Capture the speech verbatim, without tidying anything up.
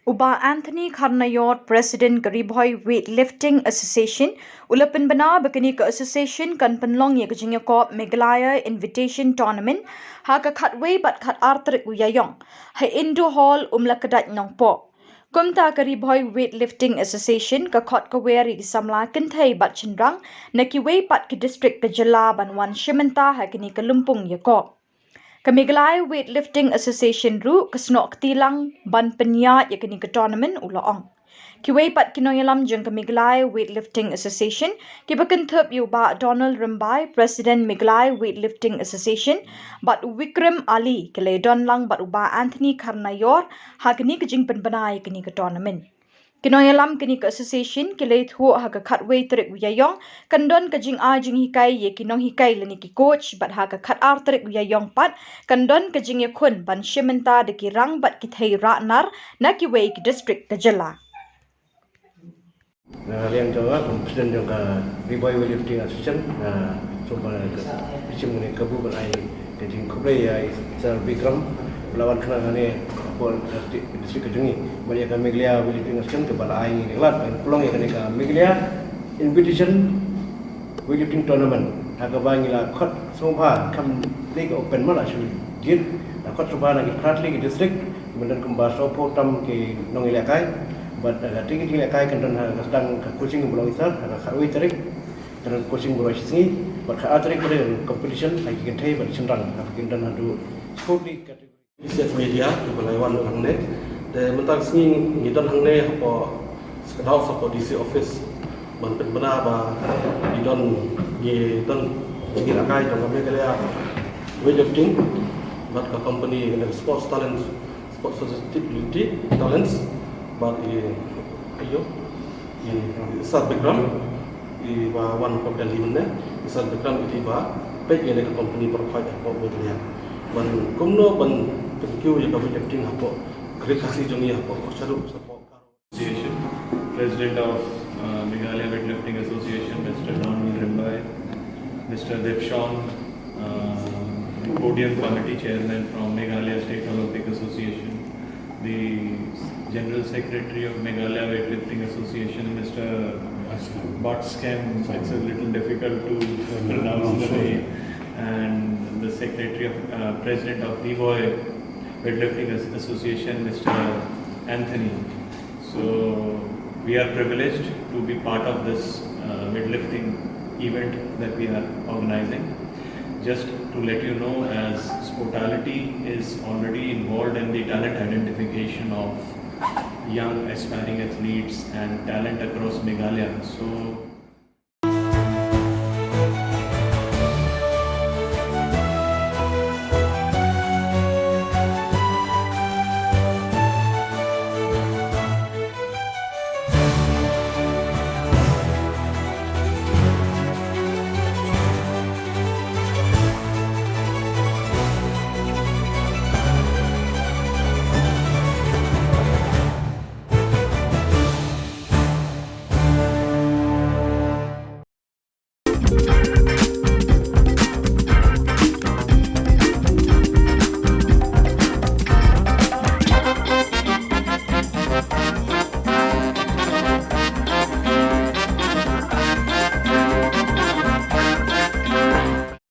U Bah Anthony Kharnaior, President ka Ri Bhoi Weightlifting Association, u la pynbna ba kane ka association kan pynlong ïa ka jingïakop Meghalaya Invitation Tournament ha ka khatwei bad khatar tarik u Ïaïong ha Indoor Hall Umlakdait Nongpoh. Kumta ka Ri Bhoi Weightlifting Association ka khot kawei ïa ki samla kynthei bad shynrang na kiwei pat ki district ka jylla ban wan shim bynta ha kane ka lympung ïakop. Ka Meghalaya Weightlifting Association ruh ka snoh kti lang ban pynïaid ïa kane ka tournament, u la ong. Kiwei pat ki nongïalam jong ka Meghalaya Weightlifting Association kiba kynthup ïa u Bah Donald Rymbai, President Meghalaya Weightlifting Association, bad u Wikram Ali, ki la ïadon lang bad u Bah Anthony Kharnaior ha kane ka jingpynbna ïa kane ka tournament. Ki nongïalam kane ka association ki la ïathuh ha ka khatwei tarik u Ïaïong kan don ka jingai jinghikai ïa ki nonghikai lane ki coach, bad ha ka khatar tarik u Ïaïong pat kan don ka jingïakhun ban shim bynta da ki rang bad ki thei rah nar na kiwei ki district ka jylla. Na liang jong nga kum president jong ka Ri Bhoi Weightlifting Association, nga sngewbha ka pynshim kane ka kabu ban ai ka jingkhublei ïa i Sir Bikram ba la wan khnang hangne hapoh district ka jong ngi, bad ïa ka Meghalaya Weightlifting Association kaba la ai ngi ka lad ban pynlong ïa kane ka Meghalaya Invitation Weightlifting Tournament, ha kaba ngi la khot sngewbha, kam dei ka open, ma la shu jied, la khot sngewbha na ki phra tylli ki district, mynta kumba sawphew tam ki nongïalehkai. Bad, eh, ha kine ki jingïalehkai kan don ha ka sdang ka coaching ba long sar ha ka khatwei tarik, kan don coaching baroh shi sngi. Bad khatar tarik ka don competition ha ki kynthei bad shynrang, ha ki don haduh sawphew tylli category. P C F Media kiba la wan hangne. Te mynta ka sngi ngi don hangne hapoh Skydaw, hapoh D C office, ban pynbna ba ngi don, ngi don jingïalehkai jong ka Meghalaya Weightlifting bad ka company, ka Sports Talents, Sports Sustainability Talents, bad i, ïa, i Sir Bikram, iba wan hapoh Delhi mynne, i Sir Bikram i dei ba peit ïa kane ka company baroh kawei hapoh Meghalaya. Ban kumno ban pynkiew ïa ka weightlifting hapoh Ri Khasi jong ngi, hapoh shaduh, hapoh Garo. Association, President of, uh, Meghalaya Weightlifting Association, Mister Donald Rymbai, Mister Debshon, uh, the Podium Committee Chairman from Meghalaya State Olympic Association, the General Secretary of Meghalaya Weightlifting Association, Mister Batskam, it's a little difficult to pronounce the name, and the Secretary of, uh, President of Ri Bhoi Weightlifting As-, Association, Mister Anthony. So we are privileged to be part of this, uh, weightlifting event that we are organizing. Just to let you know, as Sportality is already involved in the talent identification of young aspiring athletes and talent across Meghalaya. So